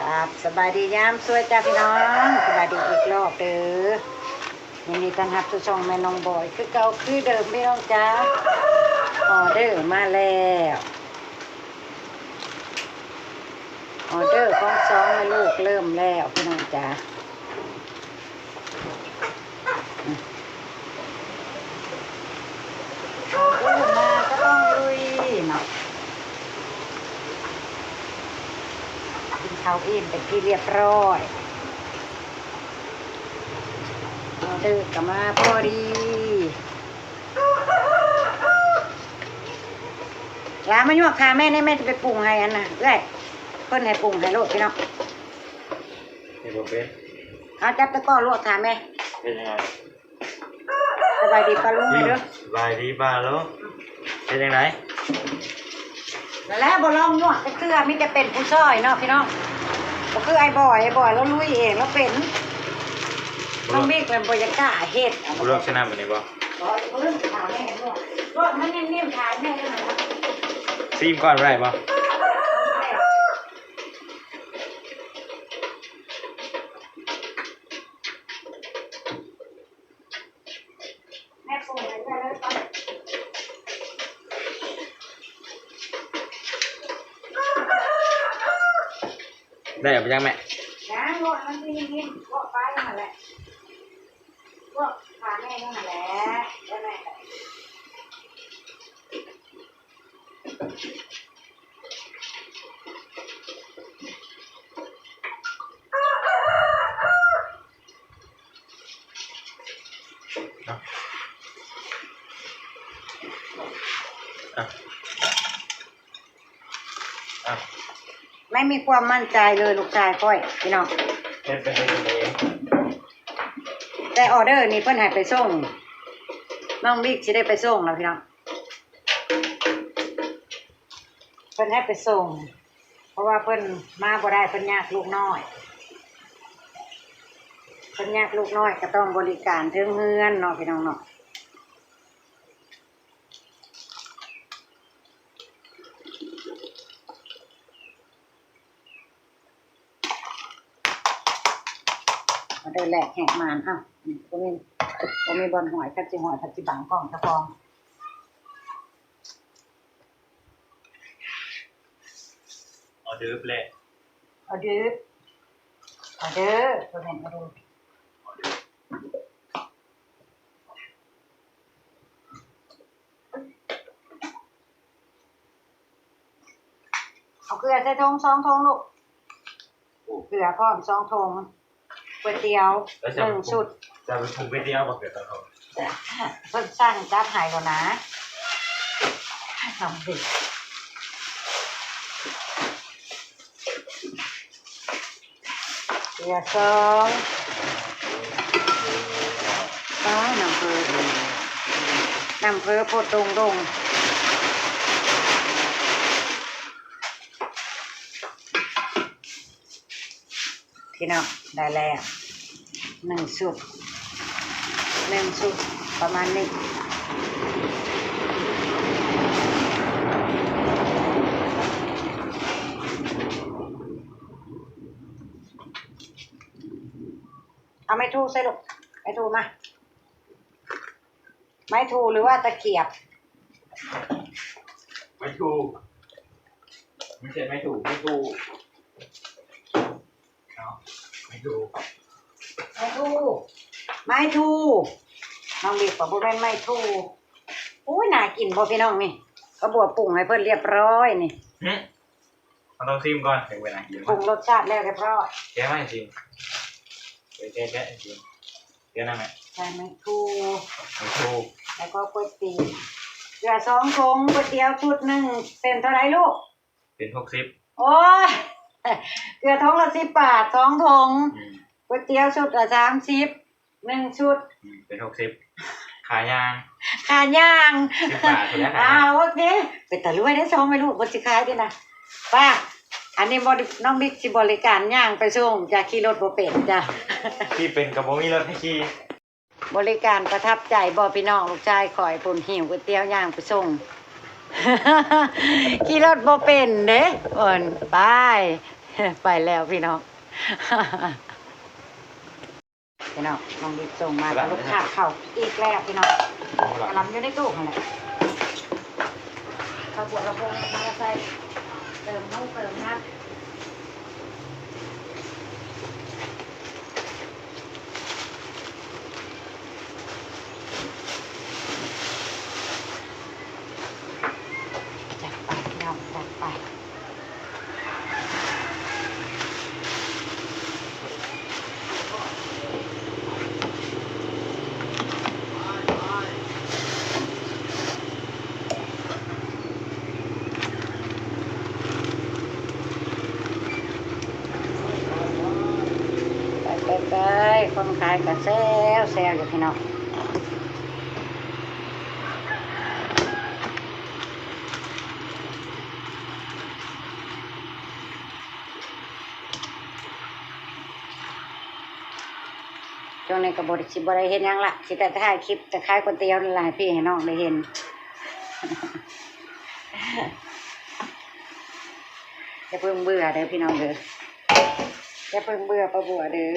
ຄັບ ສະບາຍດີຍາມສວຍຈ້າພີ່ນ້ອງ ສະບາຍດີອີກລອບເດີ້ ຍິນດີຕ້ອນຮັບສູ່ຊ່ອງແມ່ນ້ອງບອຍ ຄືເກົ່າຄືເດີມພີ່ນ້ອງຈ້າ ອໍເດີມາແລ້ວ ອໍເດີຂອງສອງແມ່ລູກເລີ່ມແລ້ວພີ່ນ້ອງຈ້າ. ເຂົ້າມາກໍຕ້ອງລຸຍເນາະ ກິນເຂົ້າອີ່ມເປັນທີ່ລຽບຮ້ອຍ ອໍເດີກໍມາພໍດີ ຫຼານມາຍວກຖ້າແມ່ແດ່ ແມ່ຈະໄປປຸງໃຫ້ອັນນະ ເອື້ອຍ ເພິ່ນໃຫ້ປຸງໃຫ້ໂລດພີ່ນ້ອງ ເຮັດບໍ່ເປັນ ເອົາຈັບຕະກ້ອລວກຖ້າແມ່ ເປັນຫຍັງ ສະບາຍດີປ້າລຸງເດີ ສະບາຍດີປ້າລຸງ ເຮັດຈັ່ງໃດ ນັ້ນແຫຼະ ບໍ່ລອງຍວກຈັກເທື່ອ ມີແຕ່ເປັນຜູ້ຊ່ອຍເນາະພີ່ນ້ອງ ບໍ່ຄືອ້າຍບອຍ ອ້າຍບອຍລາວລຸຍເອງ ລາວເປັນ ນ້ອງມິກລະບໍ່ຢາກກ້າເຮັດ ບໍ່ລວກໃສ່ນ້ຳອັນນີ້ບໍ່ ບໍ່ ບໍ່ເລື່ອງຖາມແມ່ ລວກ ລວກມັນເໜັງໆ ຖາມແມ່ຈັ່ງນັ້ນ ຊີມກ່ອນບໍ່ໄດ້ບໍ່? ແມ່ປຸງໃຫ້ເອື້ອຍເລີຍກ່ອນ ໄດ້ເອົາໄປຍັງແມ່? ຍັງ ລວກໃຫ້ມັນຊິນິ້ມໆ ລວກໄປຫັ້ນແຫຼະ ລວກຂາແມ່ຢູ່ຫັ້ນແຫຼະ ເອີ ແມ່ ອ່ະ ອ່ະ ອ່ະ ແມ່ມີຄວາມໝັ້ນໃຈເລີຍລູກຊາຍຂ້ອຍ ພີ່ນ້ອງ ເຮັດໄປເຮັດເອງ ແຕ່ອໍເດີນີ້ເພິ່ນໃຫ້ໄປສົ່ງ ນ້ອງມິກຊິໄດ້ໄປສົ່ງແລ້ວພີ່ນ້ອງ ເພິ່ນໃຫ້ໄປສົ່ງ ເພາະວ່າເພິ່ນມາບໍ່ໄດ້ ເພິ່ນຍາກລູກນ້ອຍ ເພິ່ນຍາກລູກນ້ອຍກໍຕ້ອງບໍລິການເທິງເຮືອນເນາະ ພີ່ນ້ອງເນາະ. ມາເດີແລກແຫກມານ ເອົ້າ ບໍ່ມີ ບໍ່ມີບ່ອນຫ້ອຍ ຄັນຊິຫ້ອຍ ຄັນຊິບັງກ້ອງເຈົ້າຂອງ ອໍເດີແລກ ອໍເດີ ອໍເດີ ບໍ່ແມ່ນອໍເດີ ອໍເດີ. ເອົາເກືອໃສ່ຖົງສອງຖົງລູກ ເກືອພ້ອມສອງຖົງ ກ໋ວຍຕຽວ ແລ້ວຈະ ໜຶ່ງຊຸດ ຈະໄປປຸງກ໋ວຍຕຽວບໍ່ ເກືອສອງຖົງ ເພິ່ນສັ່ງຈັດໃຫ້ໂລດນາ ນ້ອງເພິ່ນ. ເກືອສອງ ປ້າ ນ້ຳເຝີ ນ້ຳເຝີໂພດດົງດົງ ພີ່ນ້ອງ ໄດ້ແລ້ວ ໜຶ່ງຊຸດ ໜຶ່ງຊຸດ ປະມານນີ້. ເອົາໄມ້ທູໃສ່ລູກ ໄມ້ທູມາ ໄມ້ທູ ຫຼືວ່າຕະຂຽບ? ໄມ້ທູ ໄມ່ໃຊ່ໄມ້ຖູ ໄມ້ທູ ເນາະ ໄມ້ຖູ ໄມ້ຖູ ໄມ້ຖູ ນ້ອງເດັກວ່າບໍ່ແມ່ນໄມ້ຖູ. ໂອ້ຍ ໜ້າກິນບໍ່ພີ່ນ້ອງນີ້ ເຂົາບວກປຸງໃຫ້ເພິ່ນລຽບຮ້ອຍນີ້. ເຮົາຕ້ອງຊີມກ່ອນ ເຖິງເວລາກິນ. ປຸງລົດຊາດແລ້ວລຽບຮ້ອຍ ແກະມາໃຫ້ຊີມ ແກະ ແກະ ແກະໃຫ້ຊີມ ແກະນຳແມ່ ໃສ່ໄມ້ຖູ ໄມ້ຖູ ແລ້ວກໍກ໋ວຍຕຽວ ເກືອສອງຖົງ ກ໋ວຍຕຽວຊຸດໜຶ່ງ ເປັນເທົ່າໃດລູກ? ເປັນຫົກສິບ. ໂອ້ຍ ເກືອຖົງລະສິບບາດ ສອງຖົງ ອືມ ກ໋ວຍຕຽວຊຸດລະສາມສິບ ໜຶ່ງຊຸດ ອືມ ເປັນຫົກສິບ ຄ່າຍ່າງ ຄ່າຍ່າງ ສິບບາດພຸ້ນແຫຼະ ຄ່າຍ່າງ. ອ້າວ ໂອເຄ ເປັນຕາລວຍເດ້ ສອງແມ່ລູກ ເພິ່ນຊິຂາຍເດ້ນະ. ປ້າ ອັນນີ້ບໍລິ ນ້ອງມິກຊິບໍລິການຍ່າງໄປສົ່ງຈ້າ ຂີ່ລົດບໍ່ເປັນຈ້າ ຂີ່ເປັນກໍບໍ່ມີລົດໃຫ້ຂີ່. ບໍລິການປະທັບໃຈບໍ່ພີ່ນ້ອງ? ລູກຊາຍຂ້ອຍພຸ້ນ ຫິ້ວກ໋ວຍຕຽວຍ່າງໄປສົ່ງ ຂີ່ລົດບໍ່ເປັນເດ້ ເພິ່ນ ໄປ ໄປແລ້ວພີ່ນ້ອງ ພີ່ນ້ອງ ນ້ອງດິດສົ່ງມາ ລູກຄ້າເຂົ້າອີກແລ້ວພີ່ນ້ອງ ກະລຳຢູ່ໃນຕູ້ຫັ້ນແຫຼະ ເຂົ້າບວດລຳໂພງມາໃສ່ ເຕີມເຮົາເຕີມນຳ. ຈັດໄປພີ່ນ້ອງ ຈັດໄປ ໄປໆໆ ຄົນຂາຍກະແຊວໆ ຢູ່ພີ່ນ້ອງ. ຊ່ວງນີ້ກະບໍ່ໄດ້ ຊິບໍ່ໄດ້ເຮັດຫຍັງລະ ຊິແຕ່ຖ່າຍຄລິບ ແຕ່ຂາຍກ໋ວຍຕຽວນີ້ລະ ໃຫ້ພີ່ໃຫ້ນ້ອງໄດ້ເຫັນ ຢ່າເພິ່ງເບື່ອເດີພີ່ນ້ອງເດີ ຢ່າເພິ່ງເບື່ອປ້າບົວເດີ.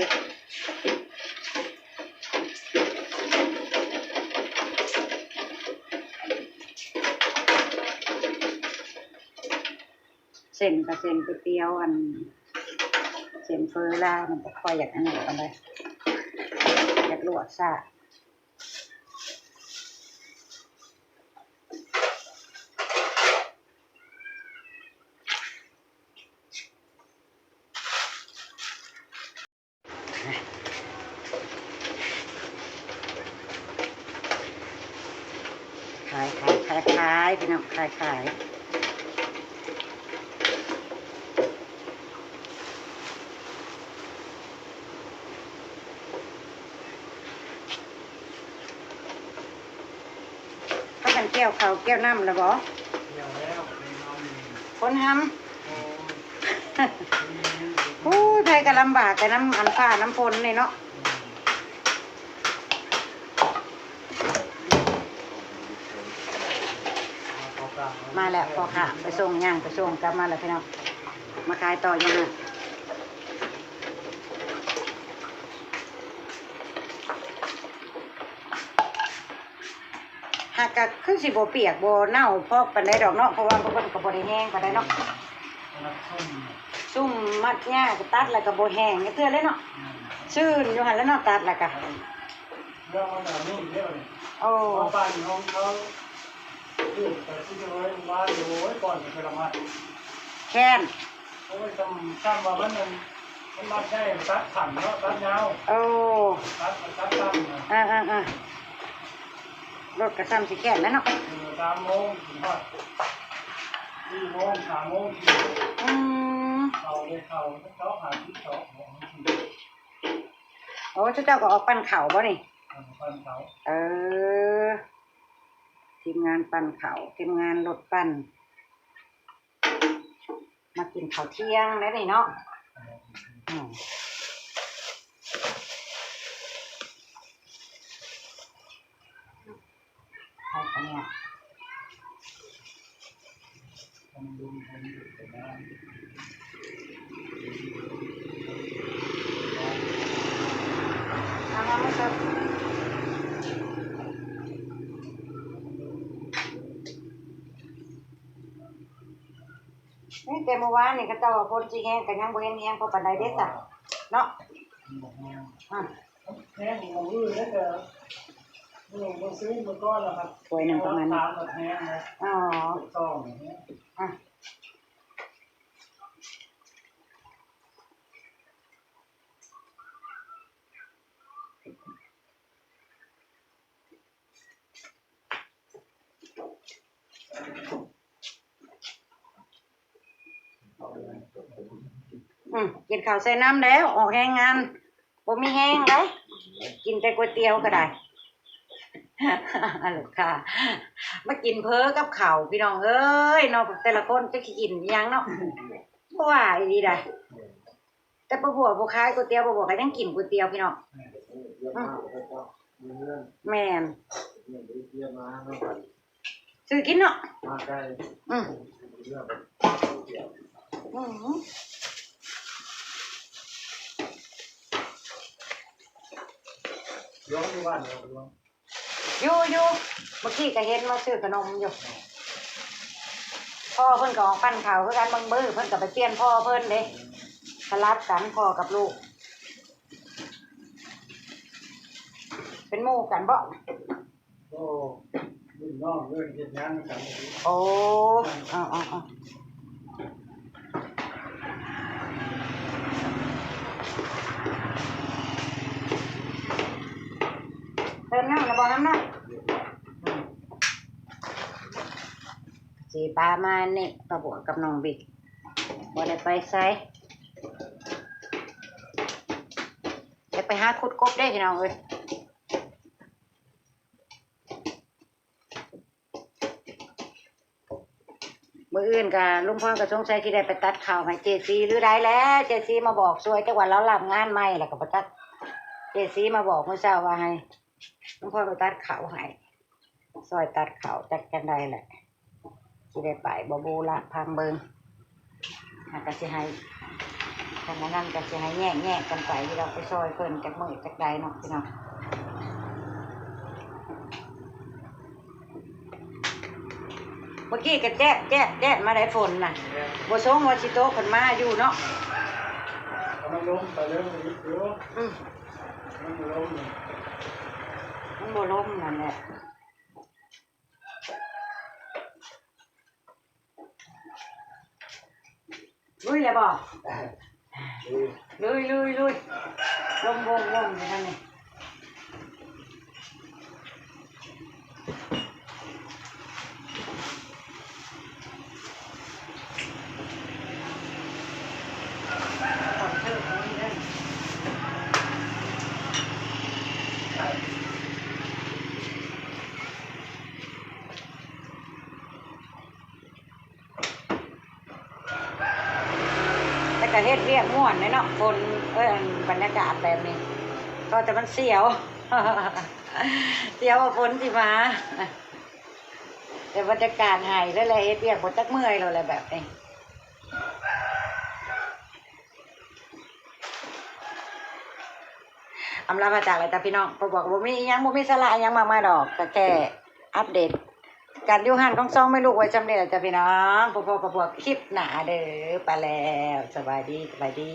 ເສັ້ນກະເສັ້ນກ໋ວຍຕຽວ ອັນ ເສັ້ນເຝີລາວ ມັນບໍ່ຄ່ອຍຢາກອັນນັ້ນປານໃດ ຢາກລວກຊ້າ. ຂາຍ ຂາຍ ຂາຍ ຂາຍ ພີ່ນ້ອງ ຂາຍ ຂາຍ. ພາກັນກ່ຽວເຂົ້າກ່ຽວນ້ຳແລ້ວບໍ? ກ່ຽວແລ້ວ ຄົນຫຳ. ໂອ້ຍ ໂອ້ຍ ໃຜກະລຳບາກແຕ່ນຳອັນຟ້ານຳຝົນນີ້ເນາະ. ມາແລ້ວ ພໍ່ຄ້າໄປສົ່ງ ຍ່າງໄປສົ່ງ ກັບມາແລ້ວພີ່ນ້ອງ ມາຂາຍຕໍ່ຢູ່ຫັ້ນ. ຫາກກະຄືຊິບໍ່ປຽກບໍ່ເນົ່າພໍປານໃດດອກເນາະ ເພາະວ່າເພິ່ນກະບໍ່ໄດ້ແຫ້ງປານໃດເນາະ. ຊຸ່ມມັດຫຍ້າກະຕັດແລ້ວກະບໍ່ແຫ້ງຈັກເທື່ອເລີຍເນາະ. ອືມ ຊື່ນຢູ່ຫັ້ນແຫຼະເນາະ ຕັດແລ້ວກະ. ເລື່ອງມັນກະມີເດ້. ໂອ້ ເຂົາປັ່ນຂອງເຂົາ ຄືກະຊິເລີຍວ່າ ໂອ້ຍ ກ່ອນກະເທື່ອລະມັດ ແຄ້ນ. ໂອ້ຍ ຊ່ຳ ຊ່ຳວ່າມັນ ມັນມັດໄດ້ ຕັດສັ້ນເນາະ ຕັດຍາວ. ໂອ້ ຕັດ ຕັດສັ້ນນະ. ອ່າໆໆ ລົດກະຊ່ຳຊິແຄ້ນແລ້ວເນາະ. ເອີ ສາມໂມງ ຮອດສີ່ໂມງ ຫ້າໂມງ. ອືມ ເຂົ້າເລີຍ ເຂົ້າ ເຈົ້າຫາທີ່ເຂົ້າ. ໂອ້ ເຈົ້າກະອອກປັ່ນເຂົ້າບໍນີ້? ເອີ ປັ່ນເຂົ້າ. ເອີ ທີມງານປັ່ນເຂົ້າ ທີມງານລົດປັ່ນ. ມາກິນເຂົ້າທ່ຽງແລ້ວນີ້ເນາະ. ອືມ ນີ້ແຕ່ມື້ວານນີ້ ເຂົາເຈົ້າວ່າຝົນຊິແຮງ ກະຍັງບໍ່ເຫັນແຮງພໍປານໃດເດ້ຊະເນາະ. ອືມ ແຮງມື້ອື່ນເດ້ ມື້ ມື້ຊືນມື້ກ່ອນລະ ຖ້ວຍໜຶ່ງປະມານນີ້. ອໍ ອືມ ອືມ ກິນເຂົ້າໃສ່ນ້ຳແລ້ວ ອອກແຮງງານ ບໍ່ມີແຮງໃດ໋ ກິນແຕ່ກ໋ວຍຕຽວກະໄດ້. ລູກຄ້າມາກິນເຝີກັບເຂົ້າ ພີ່ນ້ອງເອີຍເນາະ ແຕ່ລະຄົນຈັກຊິກິນອີ່ຫຍັງເນາະ ບໍ່ວ່າອີ່ຫຼີໃດ໋. ແຕ່ປ້າບົວບໍ່ຂາຍກ໋ວຍຕຽວ ປ້າບົວກະຍັງກິນກ໋ວຍຕຽວ ພີ່ນ້ອງ. ອືມ ແມ່ນ ຊື້ກິນເນາະ. ອືມ ອືມ. ຢູ່ ຢູ່ ເມື່ອກີ້ກໍເຫັນມາຊື້ຂະໜົມຢູ່. ພໍ່ເພິ່ນກໍອອກປັ້ນເຂົ້າຄືກັນ ບາງມື້ເພິ່ນກໍໄປປ່ຽນພໍ່ເພິ່ນເດ້ ສະຫຼັບກັນພໍ່ກັບລູກ ເປັນໝູ່ກັນບໍ? ໂອ້ ລຸ້ນນ້ອງເລີຍ ເຮັດງານນຳກັນ. ໂອ້ ເອົາໆໆ ເຕີມນ້ຳແລ້ວບໍ່ ນ້ຳເນາະ? ອືມ ຊິປະມານນີ້ ປ້າບົວກັບນ້ອງບິກ ບໍ່ໄດ້ໄປໃສ ຢາກໄປຫາຂຸດກົບເດ້ພີ່ນ້ອງເອີຍ. ມື້ອື່ນກະລຸງພອນກໍສົງໄສຊິໄດ້ໄປຕັດເຂົ້າໃຫ້ເຈຊີຫຼືໃດແຫຼະ ເຈຊີມາບອກຊ່ວຍ ຈັກວ່າລາວຮັບງານໃໝ່ແລ້ວກໍບໍ່ຈັກ. ເຈຊີມາບອກມື້ເຊົ້າວ່າໃຫ້ລຸງພອນໄປຕັດເຂົ້າໃຫ້ ຊ່ອຍຕັດເຂົ້າ ຈັກຈັ່ງໃດແຫຼະ ຊິໄດ້ໄປບໍ່ ບໍ່ລະ ພັງເບິ່ງ. ຫາກະຊິໃຫ້ ຄັນອັນນັ້ນກະຊິໃຫ້ແຍກໆກັນໄປຢູ່ດອກ ໄປຊ່ອຍເພິ່ນຈັກມື້ຈັກໃດເນາະພີ່ນ້ອງ. ເມື່ອກີ້ກໍແຈບໆໆມາໄດ້ຝົນນະ ບໍ່ສົງວ່າຊິຕົກ ເພິ່ນມາຢູ່ເນາະ. ມັນລົມໄປເລີຍຢູ່ ອືມ ມັນບໍ່ລົມ ມັນບໍ່ລົມນັ້ນແຫຼະ. ລຸຍແລ້ວບໍ່? ລຸຍ ລຸຍ ລຸຍ ລຸຍ ລົມວົງໆຢູ່ທາງນີ້. ແຕ່ກໍເຮັດວຽກມ່ວນເດ້ເນາະ ຝົນ ເອີ ອັນ ບັນຍາກາດແບບນີ້ ກໍແຕ່ມັນສຽວ ສຽວວ່າຝົນຊິມາ ແຕ່ບັນຍາກາດໃຫ້ເລີຍແຫຼະ ເຮັດວຽກບໍ່ຈັກເມື່ອຍໂລດແຫຼະແບບນີ້. ອຳລາພາຈາກແລ້ວຈ້າພີ່ນ້ອງ ພໍ່ບົວກໍບໍ່ມີອີ່ຫຍັງ ບໍ່ມີສາລະອີ່ຫຍັງມາກມາຍດອກ ກໍແຄ່ອັບເດດການຢູ່ເຮືອນຂອງສອງແມ່ລູກໄວ້ຊ່ຳນີ້ແຫຼະຈ້າພີ່ນ້ອງ. ພໍ້ໆກັບພວກຄລິບໜ້າເດີ ໄປແລ້ວ ສະບາຍດີ ສະບາຍດີ.